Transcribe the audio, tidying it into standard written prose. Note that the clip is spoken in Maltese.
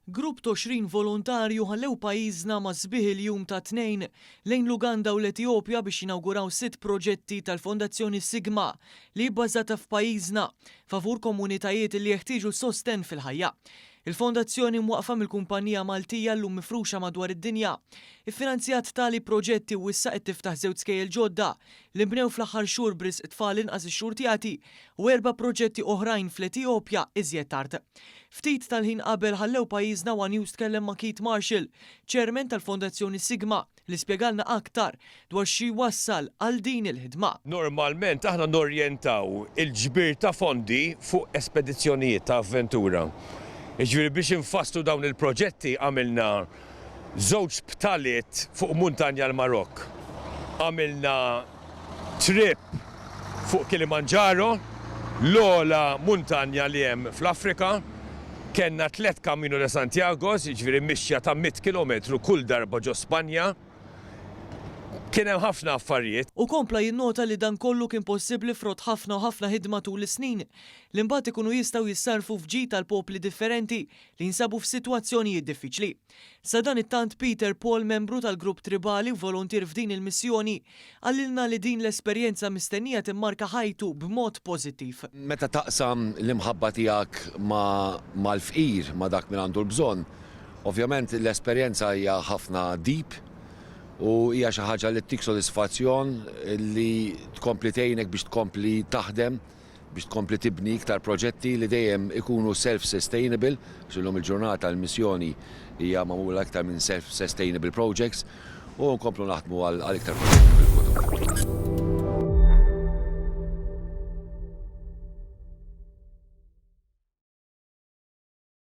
Grupp t'20 volontarju ħallew pajjiżna ma' sbieħ il-jum tat-Tnejn lejn l-Uganda u l-Etijopja biex jinawguraw sitt proġetti tal-Fondazzjoni Sigma li hi bbażata f'pajjiżna favur komunitajiet li jeħtieġu sostenn fil-ħajja. Il-fondazzjoni mwaqqfa mill-kumpanija Maltija llum mifruxa madwar id-dinja, iffinanzjat tali proġetti u issa qed tiftaħ żewġ skejjel ġodda li nbnew fl-aħħar xhur b'risq tfal inqas ixxurtjati u erba' proġetti oħrajn fl-Etijopja iżjed tard. Ftit tal-ħin qabel ħallew pajjiżna one News tkellem ma' Keith Marshall, Chairman tal-Fondazzjoni Sigma, li spjegalna aktar dwar xi jwassal għal din il-ħidma. Normalment aħna norjentaw il-ġbir ta' fondi fuq espedizzjonijiet ta' avventura. Jiġifieri biex infasslu dawn il-proġetti għamilna żewġ btaliet fuq muntanja l-Marokk. Għamilna trip fuq Kilimanjaro, l-ogħla muntanja li hemm fl-Afrika. Kellna tlett Camino de Santiagos, jiġifieri mixja ta' mitt kilometru kull darba ġo Spanja. Kien hemm ħafna affarijiet. Hu kompla jinnota li dan kollu kien possibbli frott ħafna u ħafna ħidma tul is-snin, li mbagħad ikunu jistgħu jissarrfu f'ġid għal popli differenti li jinsabu f'sitwazzjonijiet diffiċli. Sadanittant Peter Paul, membru tal-grupp tribali u voluntier f'din il-missjoni, qalilna li din l-esperjenza mistennija timmarka ħajtu b'mod pożittiv. Meta taqsam l-imħabba tiegħek ma' mal-fqir, ma' dak min għandu l-bżonn, ovvjament l-esperjenza hija ħafna deep u hija xi ħaġa li ttik sodisfazzjon li tkompli tgħinek biex tkompli taħdem biex tkompli tibni iktar proġetti li dejjem ikunu self-sustainable, għax illum il-ġurnata l-missjoni hija magħmula iktar minn self-sustainable projects, u nkomplu naħdmu għal iktar proġetti fil-futur.